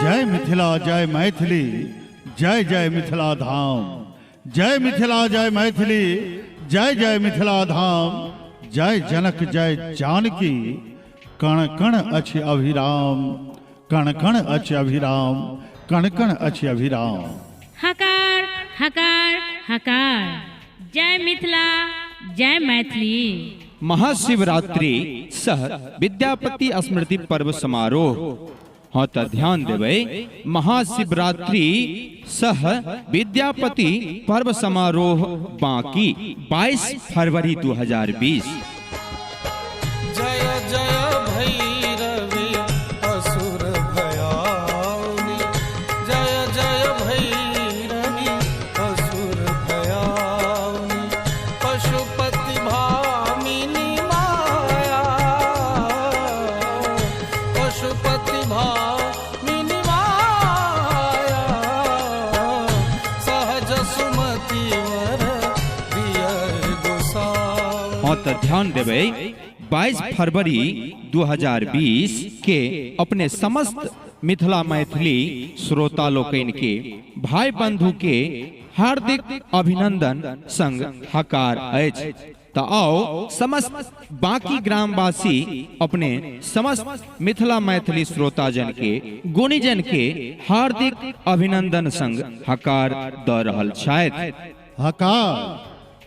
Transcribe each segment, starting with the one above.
जय मिथिला जय मैथिली, जय जय मिथिला धाम। जय मिथिला जय मैथिली, जय जय मिथिला धाम। जय जनक जय जानकी, कण कण अछि अभिराम, कण कण अछि अभिराम, कण कण अछि अभिराम। हकार हकार हकार। जय मिथिला जय मैथिली। महाशिवरात्रि सह विद्यापति स्मृति पर्व समारोह। हाँ तो ध्यान देबै, महाशिवरात्रि सह विद्यापति पर्व समारोह बाकी 22 फरवरी 2020। जय जय भैरवी असुर भयाउनि, जय जय भैरवी असुर भयाउनि, पशुपति भामिनी माया, पशुपति भामिनी माया, सहज सुमति वर दिय गोसाउनि। हाँ तो ध्यान देबै, 22 फरवरी 2020 के अपने समस्त मिथिला मैथिली श्रोता लोकनि के, भाई बंधु के हार्दिक अभिनंदन संग हकार अछि। तो आओ समस्त बाकी ग्रामवासी अपने समस्त मिथिला मैथिली श्रोताजन के, गुणीजन के हार्दिक अभिनंदन संग हकार द रहल छथि। हकार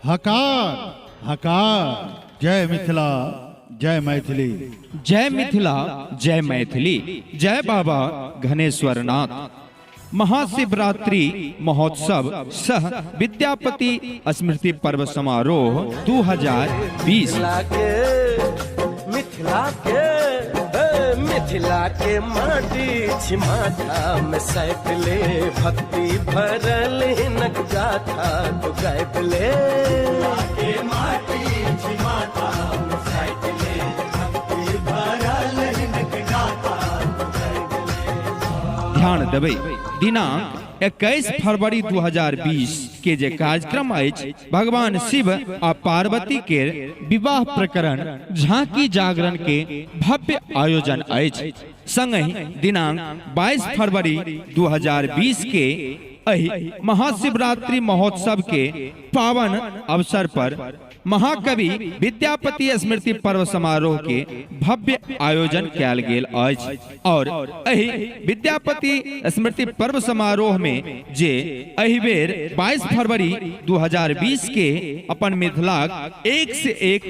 हकार हकार। जय मिथिला जय मैथिली। जय मिथिला जय मैथिली। जय बाबा घनेश्वरनाथ। महाशिवरात्रि महोत्सव सह विद्यापति स्मृति पर्व समारोह 2020। मिथिला के, मिथिला के माटी छी माथा में सैत ले, भक्ति भरल हिनक गाथा तो गायब ले। के माटी छी माथा में सैत ले, भक्ति भरल हिनक गाथा तो गायब ले। ध्यान देबै, दिनांक 21 फरवरी 2020 के जे कार्यक्रम अछि, भगवान शिव आ पार्वती के विवाह प्रकरण झांकी जागरण के भव्य आयोजन अछि। संगहि दिनांक 22 फरवरी 2020 के एहि महाशिवरात्रि महोत्सव के पावन अवसर पर महाकवि विद्यापति स्मृति पर्व समारोह के भव्य आयोजन कयल गेल अछि। और एहि विद्यापति स्मृति पर्व समारोह में जे एहि बेर 22 फरवरी 2020 के अपन मिथिलाक एक से एक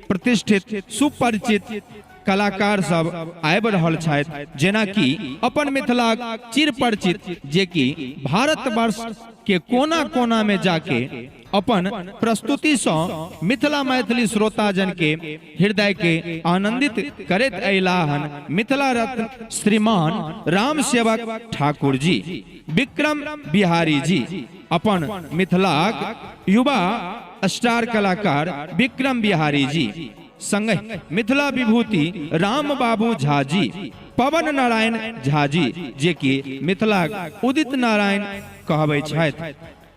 प्रतिष्ठित सुपरिचित कलाकार सब आबि रहल छथि, जेनाकि अपन मिथिलाक चिर परिचित जे कि भारतवर्ष के कोना कोना में जाके अपन प्रस्तुति सँ मिथिला मैथिली श्रोताजन के हृदय के आनंदित करैत अयलाह हन मिथिला रत्न श्रीमान राम सेवक ठाकुर जी, विक्रम बिहारी जी, अपन मिथिलाक युवा स्टार कलाकार विक्रम बिहारी जी, संगहि मिथिला विभूति राम बाबू झा जी, पवन नारायण झा जी जे कि मिथिलाक उदित नारायण कहबै छथि,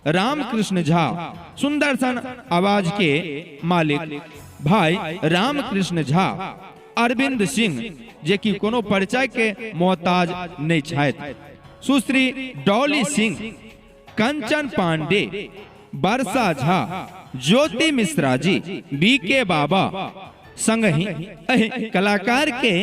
रामकृष्ण झा सुंदर सन आवाज के मालिक भाई रामकृष्ण झा, अरविंद सिंह जे कि कोनो परिचय के मोहताज नहीं छथि, सुश्री डॉली सिंह, कंचन पांडे, वर्षा झा, ज्योति मिश्रा जी, बी के बाबा, संगहि एहि कलाकार के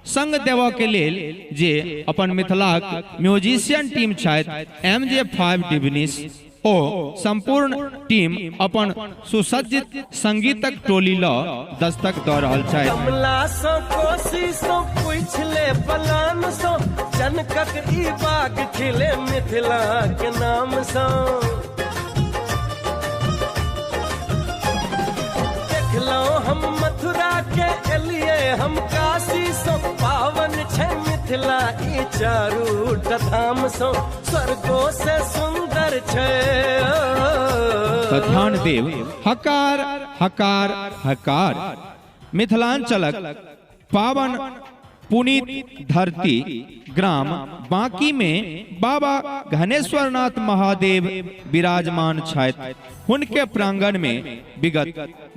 संग देवऽ के लेल जे अपन मिथिलाक म्यूजिशियन टीम छथि एम जे 5 डिवनिस, ओ संपूर्ण टीम अपन सुसज्जित संगीतक टोली ल दस्तक दऽ रहल छथि। कमला सँ कोसी सँ पूछि ले बलान सँ, जनकक ई बाग खिले मिथिला के नाम सँ। देखलहुँ हम मथुरा के एलिए हम काशी सँ, पावन छै मिथिला ई चारू धाम सँ, स्वर्गो से सुंदर छै। तऽ ध्यान देव, हकार हकार हकार। मिथिलांचलक पावन पुनीत धरती ग्राम बांकी में बाबा घनेश्वरनाथ महादेव विराजमान छथि। हुनके प्रांगण में विगत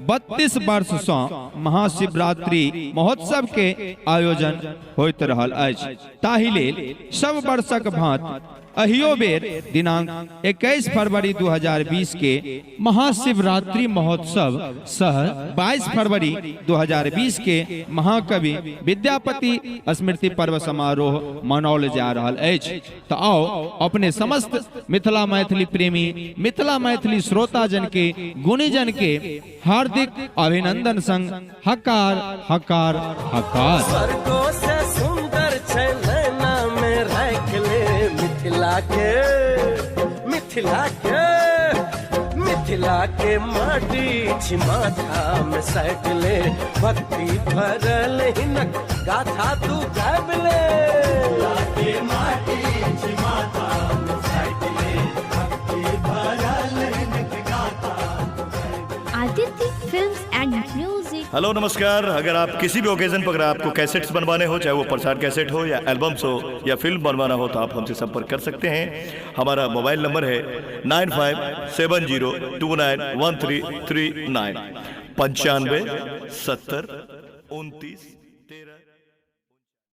32 वर्ष सँ महाशिवरात्रि महोत्सव के आयोजन होइत रहल अछि। ताहि लेल सब वर्षक भांति अहियो बेर दिनांक 21 फरवरी 2020 के महाशिवरात्रि महोत्सव सह 22 फरवरी 2020 के महाकवि विद्यापति स्मृति पर्व समारोह मनाओल जा रहल अछि। तऽ आओ अपने समस्त मिथिला मैथिली प्रेमी, मिथिला मैथिली श्रोता जन के, गुणीजन के हार्दिक अभिनंदन संग हकार हकार हकार। स्वर्गो से सुंदर छै नैना में राख ले मिथिला के, मिथिला के, मिथिला के माटी छी माथा में सैट ले, भक्ति भरल हिनक गाथा तू गाबि ले। के माटी छी माथा में सैट ले, भक्ति भरल हिनक गाथा तू गाबि ले। Aditya films and music. Hello नमस्कार। अगर आप किसी भी ओकेजन पर अगर आपको कैसेट्स बनवाने हो, चाहे वो प्रसाद कैसेट हो या एल्बम्स हो या फिल्म बनवाना हो, तो आप हमसे संपर्क कर सकते हैं। हमारा मोबाइल नंबर है 9570291339, 95 70 29।